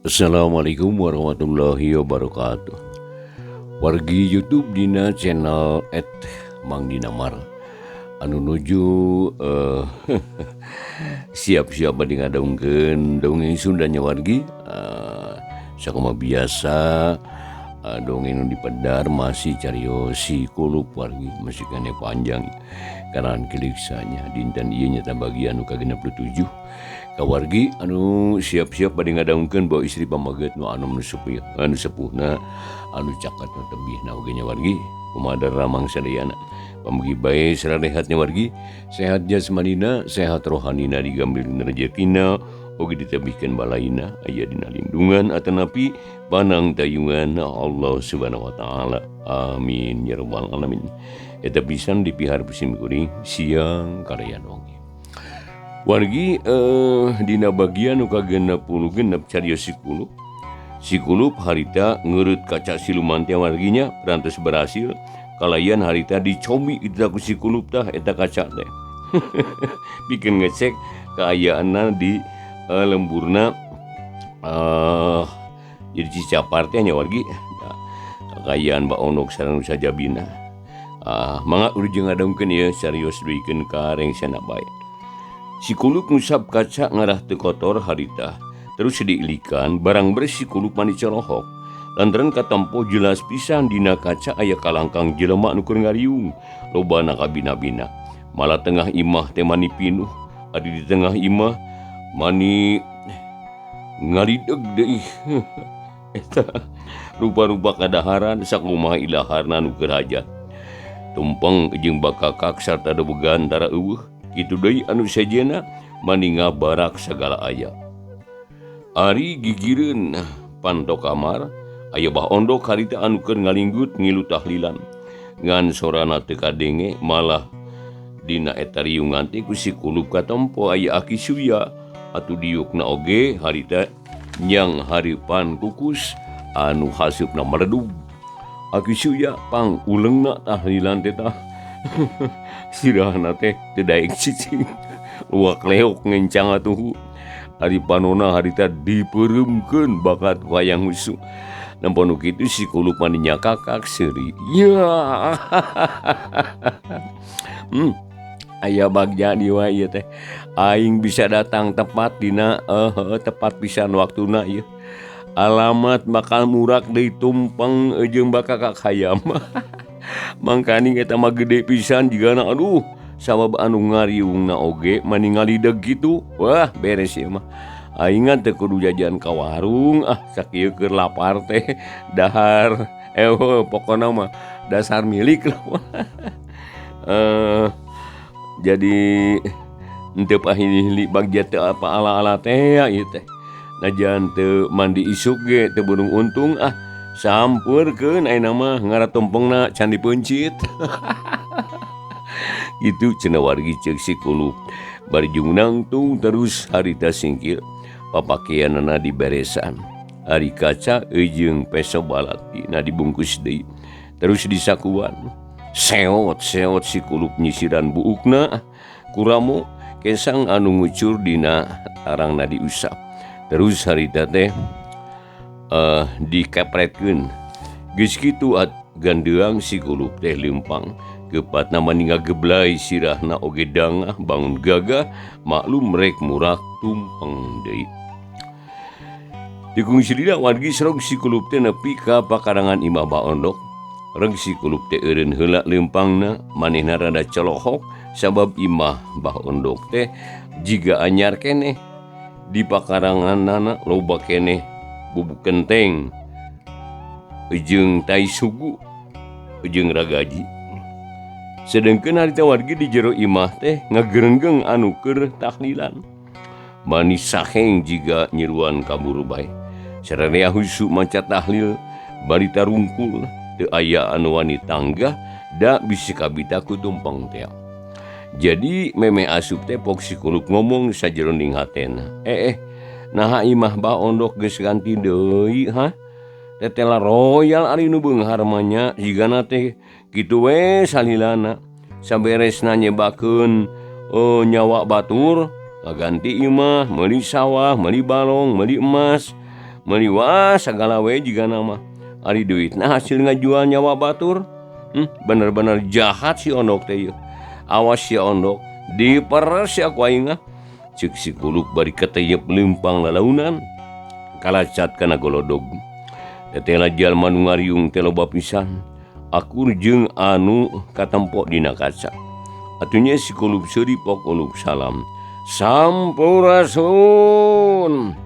Assalamualaikum warahmatullahi wabarakatuh. Wargi YouTube dina channel @mangdinamar anu nuju siap-siap bade ngadongkeun dongeng Sundanya wargi, sakumaha biasa, dongeng nu dipedar masih carios si kulup wargi, masih keneh panjang karena kiliksanya dinten ieu nyata bagian nu ka-67. Kawargi anu siap-siap bade ngadongkeun bawa istri pamaget nu anom nu sepuh, anu sepuhna anu caket nu tebihna oge nya wargi, kumaha ramang sadayana. Pamugi bae sararehatnya wargi, sehat jasmanina, sehat rohanina, digambil rezekina oge ditebihkeun balaina, aya dina lindungan atanapi panang tayungan Allah Subhanahu wa taala. Amin ya rabbal alamin. Eta pisan dipihar pisim kuring siang karayan oge. Wargi, dina bagian nu ka-66 carios si kulup. Si kulup harita ngeureup kaca siluman teh warginya perantos berhasil kalayan harita dicobi kitu ku si kulup tah eta kaca teh. Pikeun ngecek kaayaanna di lemburna, jadi Cicapar teh nya wargi. Nah, kaayaan Mbak Onok sareng sajabina. Ah, mangga urang ngadongkeun ieu serius duikeun ka rengsana bae. Si kulup ngusap kaca ngarah teu kotor harita. Terus diilikan barang bersih kulup mani colohok. Lantaran katempo jelas pisan dina kaca aya kalangkang jelema nu keur ngariung. Lobana kabina-bina. Malah tengah imah teh mani pinuh. Adi di tengah imah mani ngalideg deui. Eta rupa-rupa kadaharan sakumaha ilaharna nu keur hajat. Tumpeng jeung bakakak sarta debegan tara eueuh. Kitu deui anu sejenna mani ngabarak sagala aya. Ari gigireun panto kamar aya Bah Ondok harita anu keur ngalinggut ngilu tahlilan. Ngan sorana teu kadenge, malah dina eta riungan teh ku si kulup katempo aya Aki Suya atuh diukna oge harita nyang hareupan kukus anu haseupna meredug. Aki Suya pang ulengna tahlilan teh tah. Sirahna teh teu daek cicing. Luak leok ngencang atuh. Ari panona harita dipeureumkeun bakat ku hayang husu. Nempo nu kitu si kulup mani nyakakak seuri. Ya. Aya bagja di wae ieu teh. Aing bisa datang tepat dina tepat pisan waktuna ieu. Alamat bakal murak deui tumpeng jeung bakakak hayam. Mangkaning eta mah gede pisan jigana, aduh, sabab anu ngariungna oge mani ngalideg kitu. Wah, beres ieu mah. Aing teu kudu jajan ka warung, ah sakieu keur lapar teh dahar, pokona mah dasar milik lah. Jadi henteu pahili bagja teu apa ala-ala teh ya ieu teh. Najan teu mandi isuk ge teu burung untung, ah sampeurkeun ayeuna mah ngara tumpengna can dipeuncit. Gitu cenah wargi ceuk si kulup. Bari jeung nangtung terus harita singkir papakeanana diberesan. Ari kaca jeung peso balati na dibungkus deui. Terus disakuan. Seot-seot si kulup nyisiran buukna kuramo kesang anu ngucur dina tarangna diusap. Terus harita teh dikepretkeun. Geus kitu at gandeang si kulup teh leumpang. Kepatna mani ngageblay sirahna oge dangah bangun gagah maklum rek murak tumpeng deui. Dikungsi lila wargi serog si kulup teh nepi ka pakarangan imah Bah Ondok. Reg si kulup teh eureun heula leumpangna manehna rada colohok sabab imah Bah Ondok teh jiga anyar keneh. Di pakaranganana loba keneh bubuk kenteng jeung tai sugu jeung ragaji. Sedengkeun harita wargi di jero imah teh ngagerenggeng anu keur tahlilan. Mani saheng jiga nyiruan kaburu bae. Sararea husu maca tahlil bari tarungkul teu aya anu wani tanggah da bisi kabita ku tumpeng teh. Jadi memeh asup teh pok si kulup ngomong sajeroning hatena. Naha imah Bah Ondok geus ganti deui ha? Tetela royal ari nu beunghar mah nya jigana teh kitu we salilana. Saberesna nyebakeun nyawa batur, ngaganti imah, meuli sawah, meuli balong, meuli emas, Meuli wah sagala we jigana mah. Ari duitna hasil ngajual nyawa batur. Bener-bener jahat si Ondok teh ieu. Awas si Ondok, diperes ya ku aing ah. Ceuk si Kulub bari keteyep leumpang lalaunan kalacat kana golodog. Tetela jalma nu ngariung teh loba pisan. Akur jeung anu katempo dina kaca. Atuh nya si Kulub seuri pok uluk salam. Sampurasun.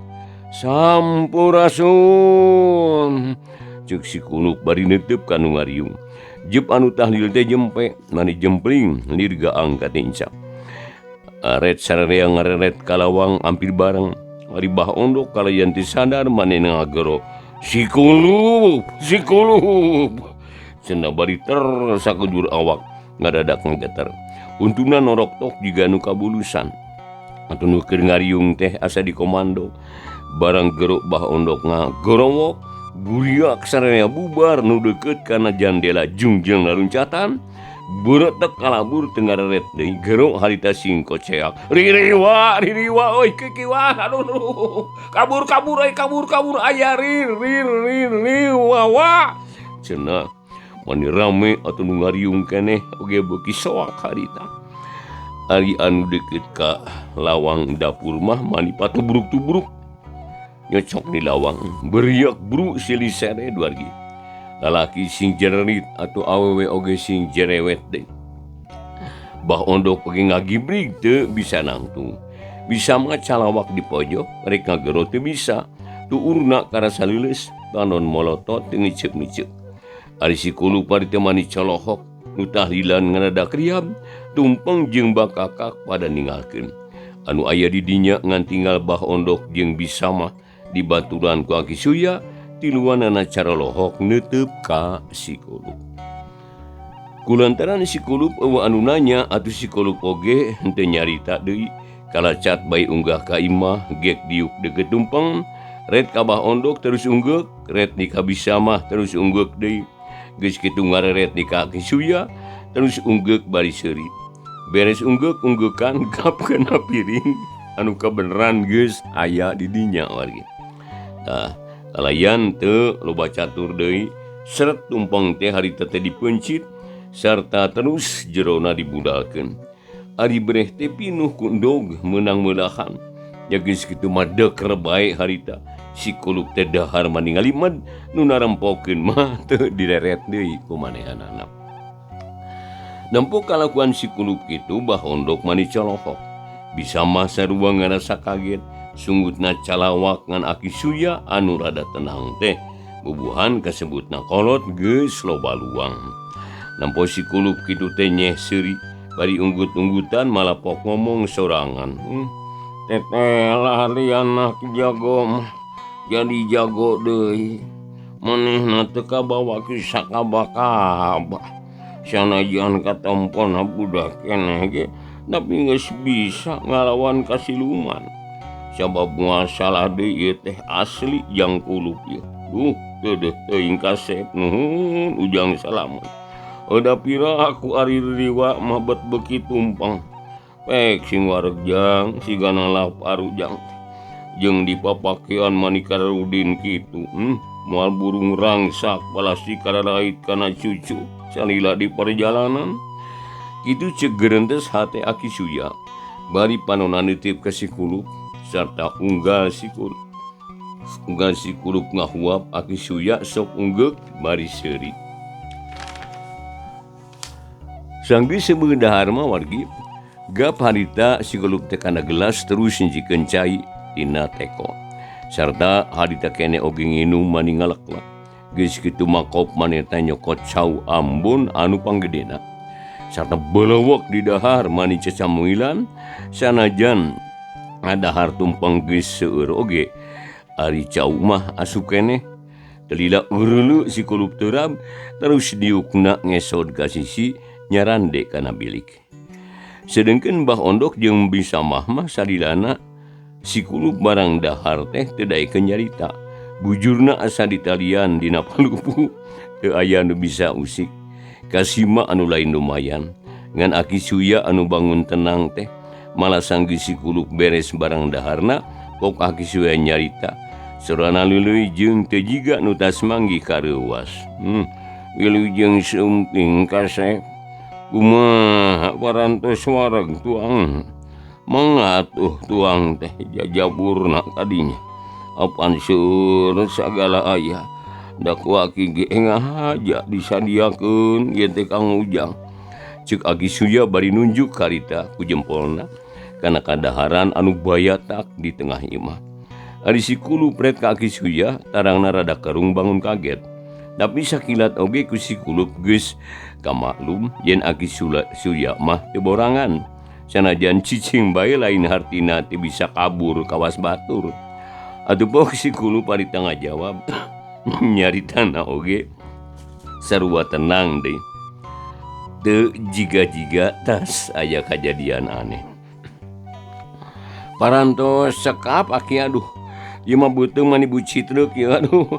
Sampurasun. Ceuk si Kulub bari neuteup ka nu ngariung. Jep anu tahlil teh jempe, mani jempling lir gaang katinca. Ret sararea ngareret ka lawang ampir bareng. Ari Bah Ondok kalayan teu sadar manehna ngagero. Si Kulub, si Kulub. Cenah bari ter sakujur awak ngadadak ngageter. Untungna norok tok jiga nu kabulusan. Atuh nu keur ngariung teh asa dikomando. Barang gerok Bah Ondok ngagorowok, buriak sararea bubar nu deukeut kana jandela jungjeng laluncatan. Beuretek kalabur teu ngareret deui gerok harita sing koceak. Ririwa, ririwa euy kikiwan aduh. Kabur kabur euy kabur kabur aya rir rir rir riwa wa. Cenah mani rame atuh nu ngariung keneh oge beuki soak harita. Ari anu deukeut ka lawang dapur mah mani patubruk-tubruk. Nyocok di lawang beriak bru silih sere duargi. Lalaki sing jererit atau awewe oge sing jerewet deui. Bah Ondok oge ngagibrig teu bisa nangtung. Bisa mah calawak di pojok rek ngagero teu bisa. Tuurna karasa leuleus panon molotot teu ngiceup-ngiceup. Ari si Kulub bari teu mani colohok nu tahlilan ngadadak riab tumpeng jeung bakakak pada ninggalkeun. Anu aya di dinya ngan tinggal Bah Ondok jeung bisa mah dibaturan ku Aki Suya tiluanana carolohok neuteub ka si Kulub. Kulantaran si Kulub eueuh anu nanya atuh si Kulub oge henteu nyarita deui. Kalacat bae unggah ka imah gek diuk deukeut tumpeng ret ka Bah Ondok terus unggeuk ret ni ka bisa mah terus unggeuk deui. Geus kitu ngareret ni ka Aki Suya terus unggeuk bari seuri. Beres unggeuk unggeukan gap kana piring anu kabeneran geus aya di dinya wargi. Tah kalayan teu loba catur deui seret tumpeng teh harita teh dipeuncit sarta terus jerona dibudalkeun. Ari breh teh pinuh ku endog meunang meulahan. Nya geus kitu mah deker bae harita. Si Kulub teh dahar mani ngalimed nu narempokeun mah teu direret deui ku manehanana. Nempo kalakuan si Kulub kitu Bah Ondok mani colohok. Bisa mah sarua ngarasa kaget. Sungutna calawak ngan Aki Suya anu rada tenang teh. Bubuhan kasebutna kolot geus loba luang. Nempo si Kulub kitu teh nyeh seuri bari unggut-unggutan malapok ngomong sorangan. Teteh ari anak jago mah jadi jago deui. Manehna teu kabawa ku sakaba-kaba. Sanajan katompona budak keneh ge tapi geus bisa ngalawan ka siluman. Sabab moal salah deui ieu teh asli jang Kulub ieu. Duh, deudeuh teuing kasep nuhun Ujang Salamet. Oda pira aku ari riwa mah bet beuki tumpeng. Pek sing wareg jang sigana lapar ujang. Jeung dipapakean mani karudin kitu. Moal burung rangsak balasi kararait kana cucu salila di perjalanan. Kitu ceuk gerentes hate Aki Suya. Bari panona nitip ka si Kulub sarta unggal si Kulub. Unggal si Kulub ngahuap Aki Suya sok unggeuk bari seuri. Sanggeus sebeung dahar mah wargi gap harita si Kulub teh kana gelas terus njikeun cai tina teko. Sarta harita kene oge nginum mani ngaleklek. Geus kitu makop manehna nyokot cau Ambon anu panggedena. Sarta belewek di dahar mani cacamuilan sanajan ngadahar tumpeng geus seueur oge. Ari cau mah asup keneh. Telila eureuleu si Kulub terab terus diukna ngesod ka sisi nyarande kana bilik. Sedengkeun Bah Ondok jeung bisa mah mah salilana si Kulub barang dahar teh teu daekeun nyarita. Bujurna asa ditalian dina palupu teu aya nu bisa usik. Kasima anu lain lumayan ngan Aki Suya anu bangun tenang teh malah sanggeus si Kulub beres barang daharna pok Aki Suya nyarita. Sorana leuleuy jeung teu jiga nu tas manggih kareuwas. Wilujeng sumping kasep. Kumaha parantos wareg tuang. Mangga atuh tuang teh jajaburna kadinya. Apan seueur sagala aya. Da ku aki ge ngahaja disadiakeun ieu teh Kang Ujang. Ceuk Aki Suya bari nunjuk karita ku jempolna kana kadaharan anu bayatak di tengah imah. Ari si Kulup ret ka Aki Suya tarangna rada kerung bangun kaget. Tapi sakilat oge ku si Kulup geus kamaklum yen Aki Suya mah teu borangan. Sanajan cicing bae lain hartina teu bisa kabur kawas batur. Atuh pok si Kulup harita ngajawab nyaritana oge sarua tenang deui. Teu jiga-jiga tas aya kajadian aneh. Parantos cekap aki aduh. Ieu mah beuteung mah dibucitreuk ieu aduh.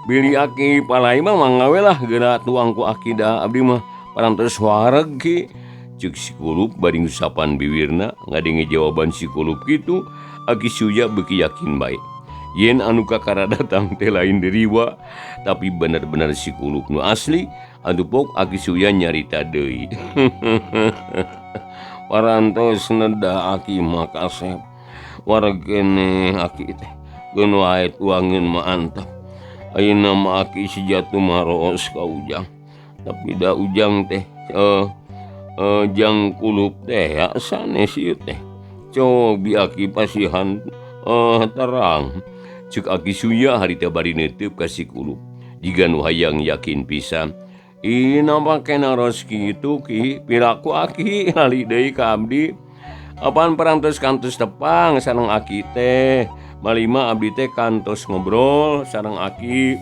Bilih aki palai mah mangga we lah geura tuang ku aki da abdi mah parantos wareg ki. Ceuk si Kulup bari ngusapan biwirna ngadenge jawaban si Kulup kitu Aki Suya beuki yakin bae. Yen anu kakara datang teh lain diriwa tapi bener-bener si Kulup nu asli atuh pok Aki Suya nyarita deui. Parantos neda aki mah kasep. Wareg keneh aki teh. Keun wae tuangeun mah antep. Ayeuna mah aki sejatu maroos ka Ujang. Tapi da Ujang teh jang Kulup teh ya sanes ieu teh. Cobi aki pasihan terang. Ceuk Aki Suya harita bari neuteub ka si Kulup. Jiga nu hayang yakin pisan. Ih nampak naros kitu ki piraku aki lali deui ka abdi. Apaan parantos kantos tepang sareng aki teh. Malima abdi teh kantos ngobrol sareng aki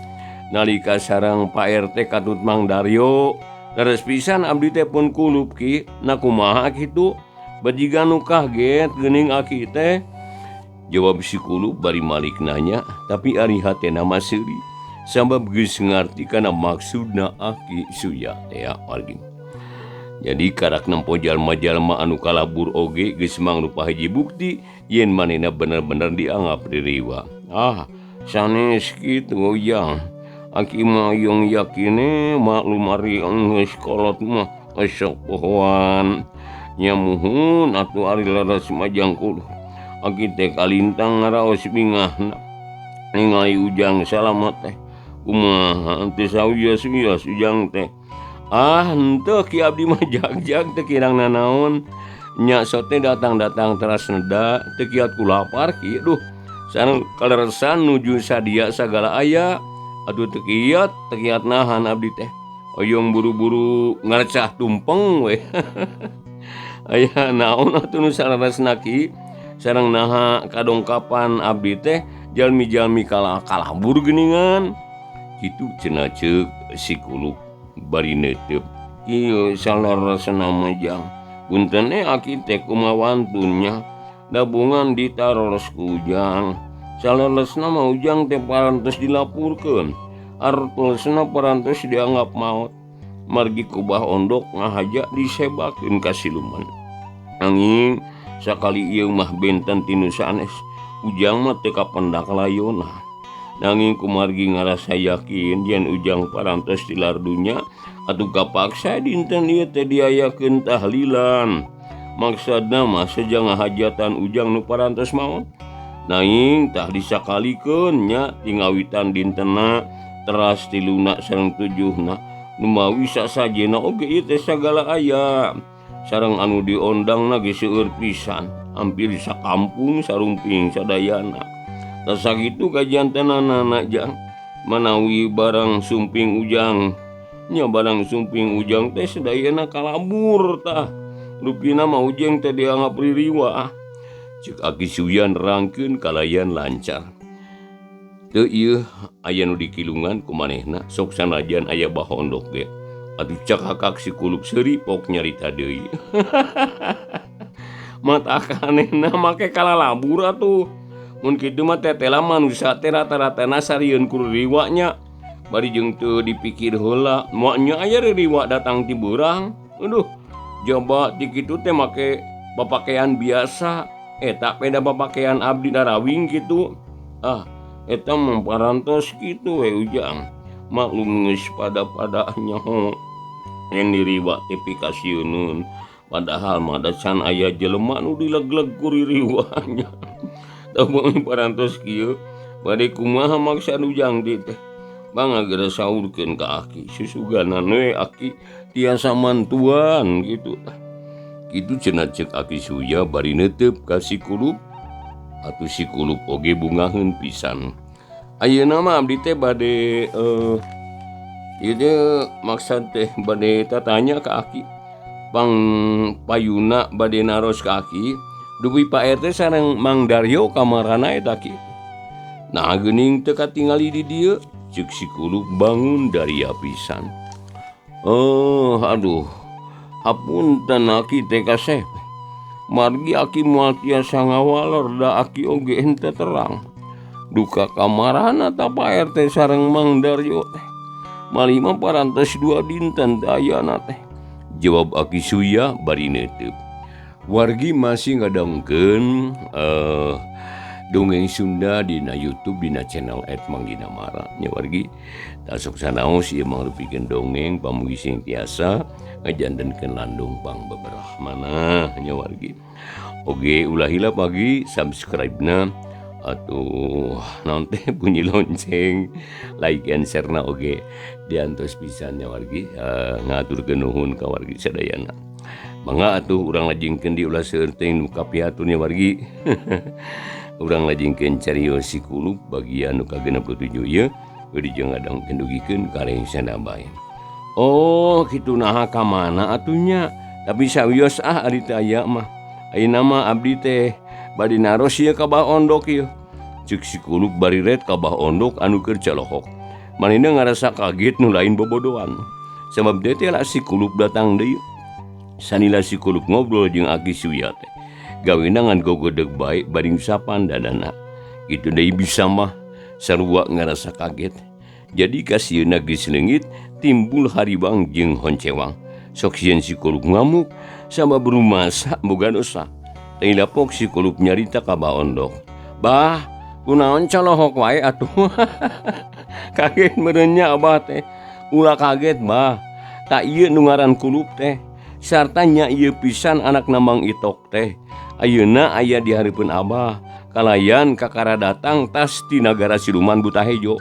nalika sareng Pak RT katut Mang Daryo. Leres pisan abdi teh pun Kulup ki. Na kumaha kitu? Bajiga nu kaget geuning aki teh. Jawab si Kulup bari malik nanya, tapi ari hatena mah seuri. Sabab geus ngarti kana maksudna Aki Suya teh wargi. Jadi karak nempo jalma-jalma anu kalabur oge geus mangrupa hiji bukti yen manehna bener-bener dianggap diriwa. Ah, sanes kitu Ujang. Aki mah yang yakine maklum ari geus kolot mah sok pohoan. Nya muhun atuh ari leres mah jang Kulup. Aki teh kalintang ngaraos bingahna. Ningali Ujang salamat teh. Kumaha teu sawios-wios Ujang teh. Ah, henteu ki abdi mah jag-jag teu kirang nanaon. Nya sote datang-datang teras neda teu kiat ku lapar ki. Duh, sareng kaleresan nuju sadia sagala aya. Aduh teu kiat nahan abdi teh. Oyong buru-buru ngarecah tumpeng we. Aya naon atuh nu saleresna ki? Sareng naha kadongkapan abdi teh jalmi-jalmi kalabur geuningan. Kitu cenah ceuk si Kulup bari neuteub. Ieu saleresna mah jang. Punten aki teh kumaha wantunnya. Dabungan ditaros ku Ujang. Saleresna mah Ujang teh parantos dilapurkeun. Artosna parantos dianggap maot. Margi kubah ondok ngahaja disebakeun ka siluman. Anging sakali ieu mah benten tinu sanes. Ujang mah teu kapendak layona. Nanging kumargi ngarasa yakin yen Ujang parantos tilar dunya atuh kapaksa dinten ieu teh diayakeun tahlilan. Maksudna mah seja ngahajatan Ujang nu parantos maot. Nanging tah disakalikeun nya tingawitan dintena teras tiluna sareng tujuhna. Numawi sasajena oge ieu teh sagala aya. Sareng anu diondangna ge seueur pisan, hampir sakampung sarumping sadayana. Tah sakitu kajantenanana Jang. Manawi barang sumping Ujang, nya barang sumping Ujang teh sadayana kalabur tah. Rupina mah Ujang teh dianggap ririwa. Ceuk Aki Suya nerangkeun kalayan lancar. Teu ieu aya nu dikilungan ku manehna sok sanajan aya bahondok ge. Atuh cakakak si Kulup seuri pok nyarita deui. Matakanehna make kalalabur atuh. Mun kitu mah tetela manusia teh rata-ratana sarieun ku ririwa nya. Bari jeung teu dipikir heula, moal nya aya ririwa datang ti beurang. Aduh, jaba ti kitu teh make papakaian biasa. Eta peda papakaian abdi darawing kitu. Ah, Eta mah parantos kitu we Ujang. Maklum geus pada-pada nyaho yang diriwa teh pikasieun. Padahal mah da can aya jelema nu dilegleg ku ririwanya. Tah parantos kieu bade kumaha maksad Ujang di teh. Mangga saurkeun ka aki susuganan we aki tiasa mantuan gitu tah. Kitu cenah ceuk Aki Suya bari neuteup ka si Kulup. Atuh si Kulup oge bungaheun pisan. Ayeuna mah abdi teh bade ieu teh maksad teh bade tatanya ka aki. Pang payuna bade naros ka aki dupi Pak RT sareng Mang Daryo kamarana eta ki. Nah geuning teu katingali di dieu. Ceuk si Kulup bangun dari pisan. Oh, aduh. Hapunten aki teh kasep. Margi aki moal tiasa ngawaler da aki oge henteu terang. Duka kamarana ta Pak RT sareng Mang Daryo teh. Malih mah parantos 2 dinten teh ayana teh. Jawab Aki Suya bari neuteub. Wargi masih ngadongkeun dongeng Sunda dina YouTube dina channel @mangginamara nya wargi. Tasok sanaos ieu mangrupikeun dongeng pamugi sing tiasa ngajantenkeun landung pangbeberah manah nya wargi. Oge ulah hilap pagi subscribe-na atuh naon teh bunyi lonceng, like and share-na oge diantos pisan nya wargi. Ngaturkeun nuhun ka wargi sadayana. Mangga atuh urang lajengkeun di ulah seueur teuing nu kapihatur nya wargi. Urang lajengkeun carios si Kulup bagian nu ka-67 ieu beuki jeung ngadongkeun dugikeun ka rengsana bae. Oh, kitu naha ka mana atuh nya? Tapi sawios ah ari teu aya mah. Ayeuna mah abdi teh bade naros ieu ka Bah Ondok ieu. Ceuk si Kulup bari ret ka Bah Ondok anu keur calohok. Manehna ngarasa kaget nu lain bobodoan. Sabab teh teh si Kulup datang deui. Sanila si Kulup ngobrol jeung Aki Suya teh. Gawena ngan gogodeg bae bari ngusapan dadana. Kitu deui bisa mah sarua ngarasa kaget. Jadi kasieunna geus leungit timbul haribang jeung honcewang. Sok sieun si Kulup ngamuk sabab rumasa boga dosa. Teu lapok si Kulup nyarita ka Bah Ondok. Bah, kunaon calohok wae atuh. Kaget meureun nya Abah teh. Ulah kaget bah. Tak ieu nu ngaran Kulup teh. Sarta nya ieu pisan anakna Mang Itok teh. Ayeuna aya di hareupeun Abah. Kalayan kakara datang tas ti nagara siluman Buta Hejo.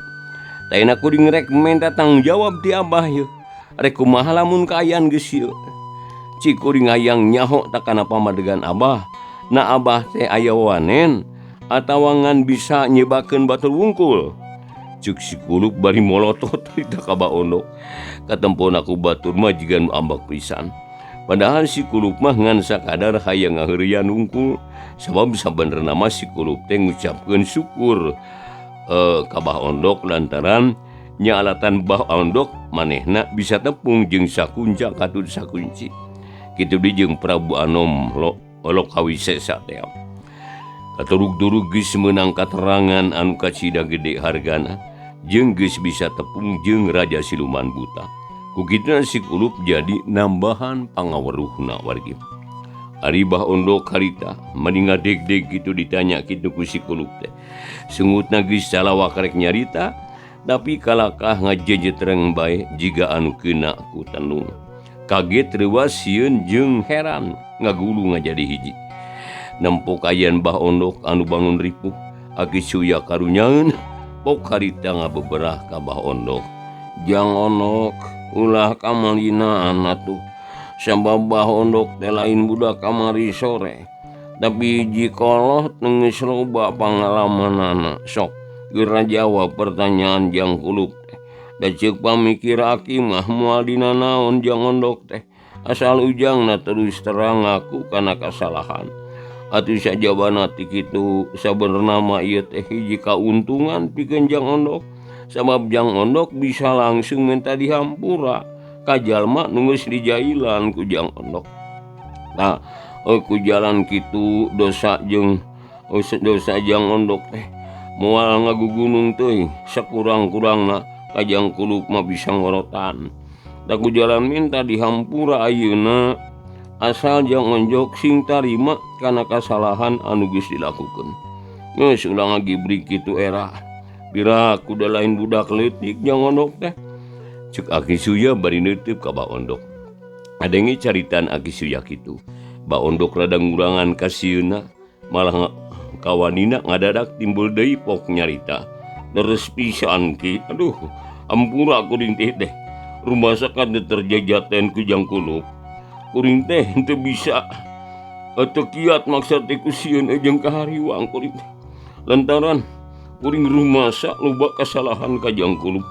Taena kuring rek menta tanggung jawab ti Abah yeuh. Rek kumaha lamun kaayaan geus ieu. Cik kuring hayang nyaho takana pamadegan Abah. Na Abah teh aya wanen atawa ngan bisa nyebakeun batur wungkul. Ceuk si Kulup bari molotot harita ka Bah Ondok. Katempona ku batur mah jiga nu ambek pisan. Padahal si Kulup mah ngan sakadar hayang ngaheureuyan wungkul. Sabab sabenerna mah si Kulup teh ngucapkeun syukur ka Bah Ondok lantaran nya alatan Bah Ondok manehna bisa tepung jeung sakunca katut sakunci. Kitu deui jeung Prabu Anom Lokawisesa teh. Katurug-turug geus meunang katerangan anu kacida gede hargana jeung geus bisa tepung jeung Raja Siluman Buta. Ku kituna si Kulup jadi nambahan pangaweruhna wargi. Ari Bah Ondok harita mani ngadeg-deg kitu ditanya kitu ku si Kulup teh. Sungutna geus salawak rek nyarita tapi kalakah ngajejetreng bae jiga anu keuna ku tenung. Kaget reuas sieun jeung heran ngagulu ngajadi hiji. Nempo kaayaan Bah Ondok anu bangun ripuh, Aki Suya karunyaeun pok harita ngabeberah ka Bah Ondok. Jang Ondok ulah kamalinaan atuh. Sabab Bah Ondok teh lain budak kamari sore. Tapi jikoloh geus loba pangalamanana. Sok geura jawab pertanyaan Jang Kulup teh. Da ceuk pamikir aki mah moal dina naon Jang Ondok teh. Asal ujangna terus terang ngaku kana kasalahan. Atuh sajabana ti kitu sabenerna mah ieu teh hiji kauntungan pikeun Jang Ondok. Sabab Jang Ondok bisa langsung minta dihampura ka jalma nu geus dijailan ku Jang Ondok. Nah, ku jalan kitu dosa jeung dosa Jang Ondok teh moal ngagugunung teuing sakurang-kurangna ka Jang Kulup mah bisa ngorotan. Da ku jalan minta dihampura ayeuna asal Jang Ondok sing tarima kana kasalahan anu geus dilakukeun. Geus ulah ngagibrik kitu era. Pira kuda lain budak leutik Jang Ondok teh. Cek Aki Suya bari neuteub ka Ba Ondok. Adenge caritaan Aki Suya kitu. Ba Ondok rada ngurangan kasieunna, malah kawanina ngadadak timbul deui pok nyarita. Deres pisan ki. Aduh, ampura kuring teh teh. Rumasa kan teu terjajaten ku Jang Kulup. Kuring teh henteu bisa teu kiat maksa teh ku sieun jeung kahariwang kuring teh. Lantaran kuring rumasa loba kasalahan ka Jang Kulup.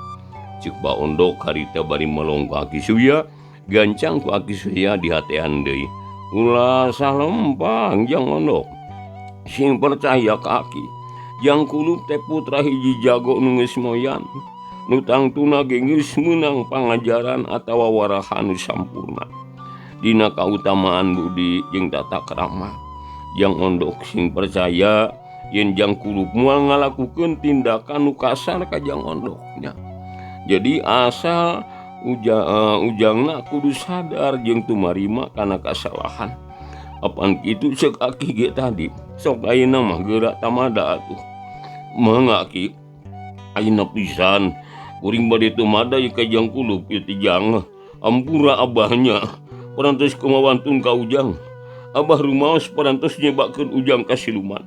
Ceuk Ba Ondok harita bari melong ka Aki Suya, gancang ku Aki Suya dihatean deui. Ulah salempang Jang Ondok. Sing percaya ka Aki. Jang Kulup teh putra hiji jago nu geus moyan. Nu tangtuna ge geus meunang pangajaran atawa warahan nu sampurna. Dina kautamaan budi jeung tata krama. Jang Ondok sing percaya yen Jang Kulup moal ngalakukeun tindakan nu kasar ka Jang Ondoknya. Jadi asal ujangna kudu sadar jeung tumarima kana kasalahan. Apan kitu ceuk Aki ge tadi, sok ayeuna mah geura tamada atuh. Mangga Ki, ayeuna pisan kuring bade tumada ieu ka Jang Kulup ieu teh Jang. Ampura abahnya, parantos kumawantun ka Ujang. Abah rumaos parantos nyebakeun Ujang ka siluman.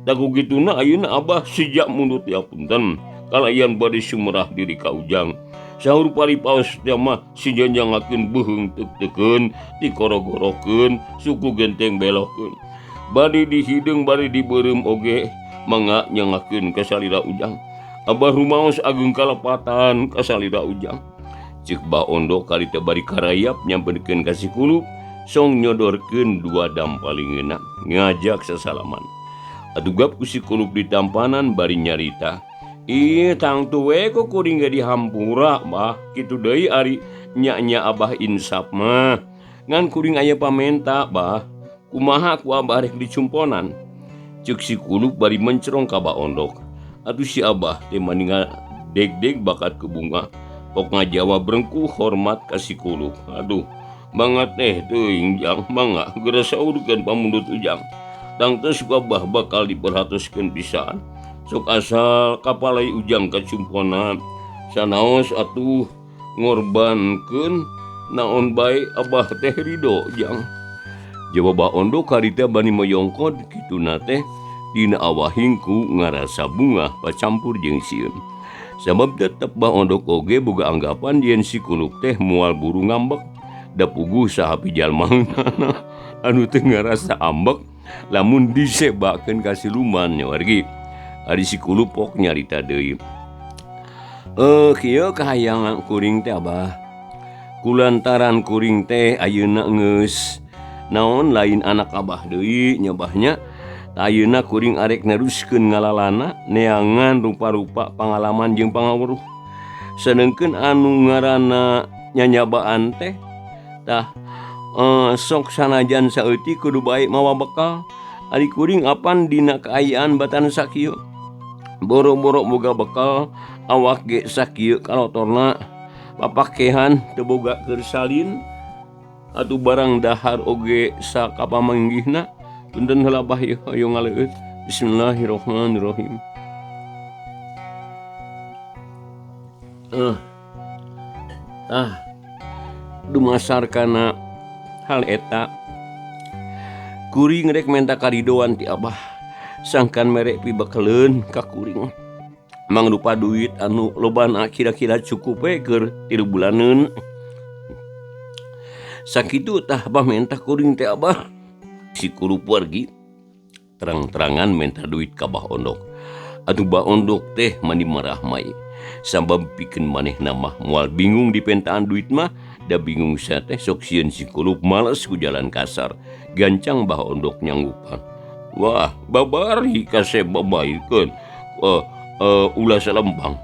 Da ku kituna ayeuna abah sejak mundut diapunten kalayan bade sumerah diri ka Ujang. Sahur paripaos teh mah sijanjangakeun beuheung teuk-teukeun, dikorogorokeun, suku genteng belokeun. Bade dihideung bade dibeureum oge mangga nyangakeun ka salira Ujang. Abah rumaos ageung kalepatan ka salira Ujang. Ceuk Ba Ondok karita bari karayap nyamperkeun ka si Kulup, song nyodorkeun dua dampalingeuna ngajak sasalaman. Adugap ku si Kulup ditampanan bari nyarita. Ih, tangtu we ku kuring ge dihampura bah, kitu deui ari nya-nya abah insaf mah. Ngan kuring aya pamenta bah, kumaha ku abah rek dicumponan. Ceuk si Kulup bari mencerong ka Ba Ondok. Atuh si abah teh maningal deg-deg bakat ke bunga. Pok ngajawab rengkuh hormat ka si Kulup. Aduh, banget teh teuing Jang, mangga geura saurkeun pamundut Ujang. Tangtos ku abah bakal diperhatoskeun pisan. Sok asal kapalai Ujang kacumponan. Sanaos atuh ngorbankeun naon bae abah teh ridho Jang. Jawab Ba Ondok harita bani moyongkod kituna teh dina awahingku ngarasa bungah pacampur jeung sieun. Sabab tetep Ba Ondok oge boga anggapan yen si Kulup teh moal buru ngambek. Da puguh saha pijalmana anu teu ngarasa ambek lamun disebakeun ka siluman nya wargi. Ari si Kulup pok nyarita deui. Kieu kahayangan kuring teh abah. Kulantaran kuring teh ayeuna geus naon lain anak abah deui nya bahnya. Ayeuna kuring arek neruskeun ngalalana neangan rupa-rupa pangalaman jeung pangaweruh. Sedengkeun anu ngaranna nyanyabaan teh tah sok sanajan saeutik kudu bae mawa bekal. Ari kuring apan dina kaayaan batan sakieu. Boro-boro boga bekal awak ge sakieu kalotorna papakehan teu boga keur salin atuh barang dahar oge sakapamanggihna. Punten heula bah ieu hoyong ngaleueut. Bismillahirrahmanirrahim. Dumasar kana hal eta kuring rek menta karidoan ti abah sangkan mere pibekeleun ka kuring mangrupa duit anu lobana kira-kira cukup we keur 3 bulaneun. Sakitu tah abah menta kuring teh abah. Si Kulup wargi terang-terangan menta duit ka Bah Ondok. Atuh Bah Ondok teh mani marah mai. Sabab pikeun manehna mah moal bingung dipentaan duit mah, da bingung sia teh sok sieun si Kulup males ku jalan kasar. Gancang Bah Ondok nyanggupan. Wah, babari kasep babaikeun. Ulah salempang.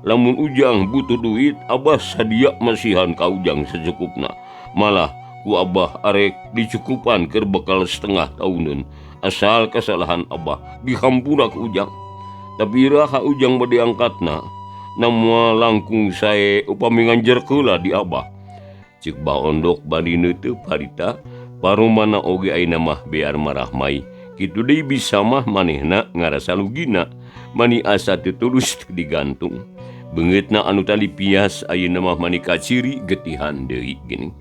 Lamun Ujang butuh duit, abah sadia masihan ka Ujang secukupna. Malah ku abah arek dicukupan keur bekal setengah tahunan. Asal kesalahan abah dihampura ku Ujang. Tapi iraha Ujang bade angkatna, namoal langkung sae upami nganjerkeula di abah. Ceuk Bah Ondok bari neuteub harita, paromana oge ayeuna mah bear marah mai. Kitu deui bisa mah manehna ngarasa lugina. Mani asa teu tulus digantung. Beungeutna anu tadi pias ayeuna mah mani kaciri getihan deui geuning.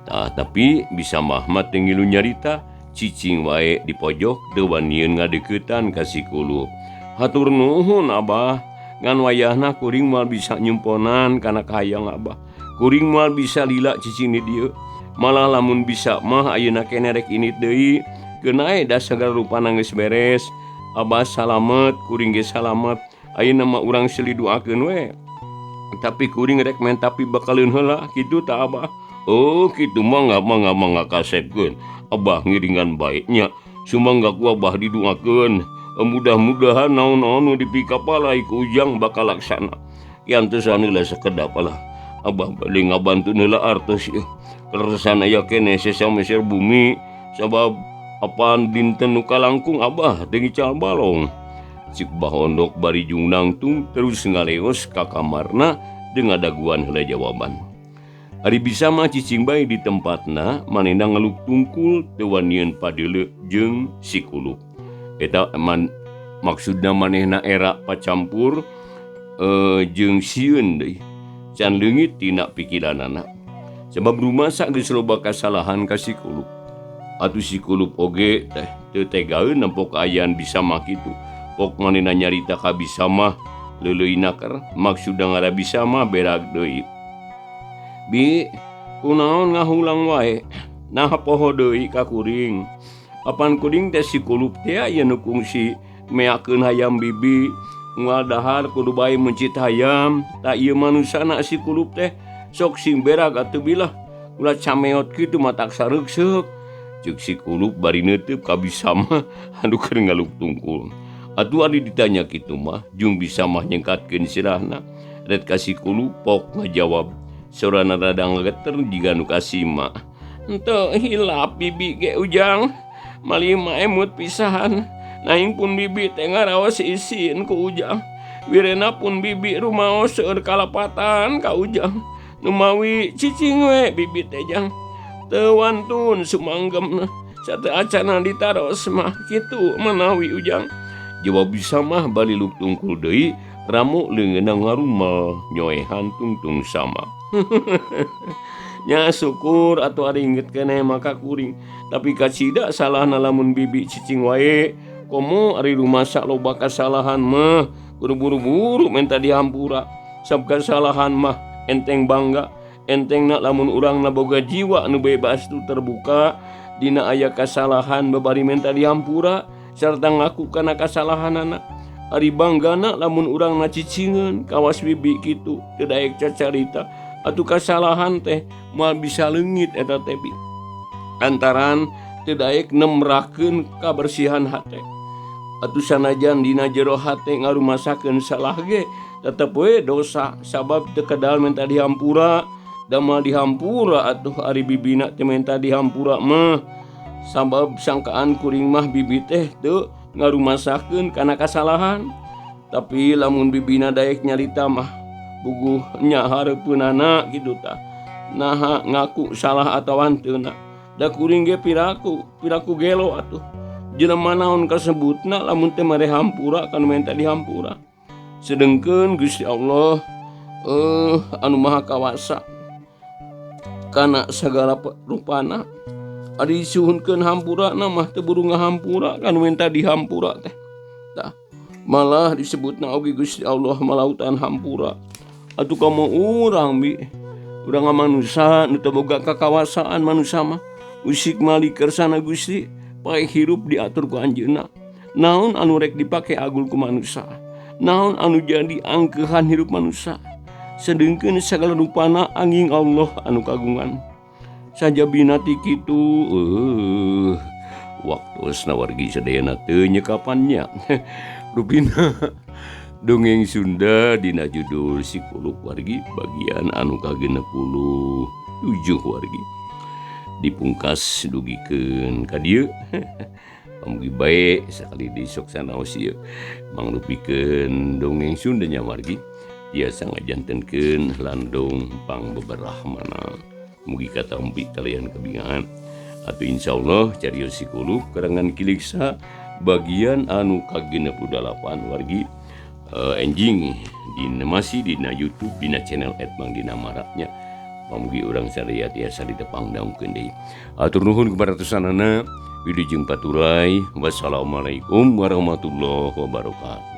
Tah tapi bisa mah mah teu ngilu nyarita cicing wae di pojok teu wanian ngadeuketan ka si Kulup. Hatur nuhun Abah, ngan wayahna kuring moal bisa nyumponan kana kahayang Abah. Kuring moal bisa lila cicing di dieu. Malah lamun bisa mah ayeuna keneh rek init deui. Keun ae da sagala rupana geus beres. Abah salamet, kuring ge salamet. Ayeuna mah urang silih duakeun we. Tapi kuring rek menta pibakaleun heula kitu tah Abah. Oh kitu mangga mangga mangga kasepkeun. Abah ngiringan bae nya. Sumangga ku Abah diduakeun. Mudah-mudahan naon-naon nu dipikapalai ku Ujang bakal laksana. Kiantosan heula sakedap lah. Abah bade ngabantu heula artos ieu. Kaleresan aya keneh sesa meser bumi sabab apaan dinten nu kalangkung Abah teu ngical balong. Cik Bah Ondok bari jung nangtung terus ngaleos ka kamarna teu ngadaguan heula jawaban. Ari bisa mah cicing bae di tempatna manehna ngeluk tungkul teu wanian padeuleu jeung si Kulup. Eta man, maksudna manehna era pacampur jeung sieun deui. Can leungit tina pikiranana. Sebab rumasa geus loba kasalahan ka si Kulup. Atuh si Kulup oge teh teu tegaeun nempo kaayaan bisa mah kitu. Pok manehna nyarita ka bisa mah leuleuy naker maksudna ngara bisa mah berak deui. Bi, kunaon ngahulang wae? Nah poho deui ka kuring. Apan kuring teh si Kulup teh aya nu kungsi meakeun hayam bibi, moal dahar kudu bae meuncit hayam. Tah ieu manusana si Kulup teh sok sing berak atuh bilah. Ulah cameot kitu matak sareukseuk. Ceuk si Kulup bari neuteub ka bisa mah anu keur ngaluk tungkul. Atuh ari ditanya kitu mah jung bisa mah nyengkatkeun sirahna. Ret ka si Kulup pok ngajawab. Sorana rada ngageter jiga nu kasima. Henteu hilap bibi ge Ujang. Malih mah emut pisahan. Naing pun bibi teh ngaraos isin ku Ujang. Wirena pun bibi rumaos seueur kalapatan ka Ujang. Numawi cicing we bibi teh jang. Teu wantun sumanggemna. Sateu acana ditaros mah kitu manawi Ujang. Jawab bisa mah bari luk tungkul deui ramu leungeunna ngarumal nyoehan tungtung sama. Nya syukur atuh ari inget keneh maka kuring. Tapi kacida salahna lamun bibi cicing wae. Komo ari rumasa loba kasalahan mah kudu buru-buru menta dihampura. Sab kasalahan mah enteng bangga, entengna lamun urangna boga jiwa nu bebas tu terbuka dina aya kasalahan babari menta dihampura sarta ngaku kana kasalahanana. Ari banggana lamun urangna cicingeun kawas bibi kitu teu daek cacarita. Atuh kasalahan teh moal bisa leungit eta teh bi. Antaran teu daek nemrakeun kabersihan hate. Atuh sanajan dina jero hate ngarumasakeun salah ge tetep we dosa sabab teu kedal menta dihampura. Da moal dihampura atuh ari bibina teh menta dihampura mah. Sabab sangkaan kuring mah bibi teh teu ngarumasakeun kana kasalahan. Tapi lamun bibina daek nyarita mah buguh nya hareupeunana kitu tah. Naha ngaku salah atawa henteu na. Da kuring ge piraku, piraku gelo atuh. Jelema naon kasebutna lamun teu mere hampura kana menta dihampura. Sedengkeun Gusti Allah anu Maha Kawasa kana sagala rupana. Ari disuhunkeun hampura na mah teu buru ngahampura kan menta dihampura teh. Tah malah disebutna oge Gusti Allah malautan hampura. Atuh kamu urang bi, urang manusa nu teu boga kakawasaan manusa mah. Usik mali kersana Gusti, pae hirup diatur ku anjeunna. Naon anu rek dipake agul ku manusa? Naon anu jadi angkeuhan hirup manusa? Sedengkeun sagala rupana angin Allah anu kagungan. Sajabina ti kitu waktosna wargi sadayana teu nyekapannya. Rupina dongeng Sunda dina judul Si Kulup wargi bagian anu ka-67 wargi. Dipungkas dugikeun ka dieu. Pamugi bae sakali deui sok sanaos ieu mangrupikeun dongeng Sunda nya wargi. Tiasa ngajantenkeun landung pangbeberahmana. Mugi katampi kalian kabingahan. Atuh insyaallah carios Si Kulup karangan Kiliksa Bagian anu ka-68 wargi enjing dina masih dina YouTube dina channel Edmang Dina Maraknya. Pamugi urang sadaya tiasa ditepang daungkeun deui. Atur nuhun kepada sanana wilujeng paturay. Wassalamualaikum warahmatullahi wabarakatuh.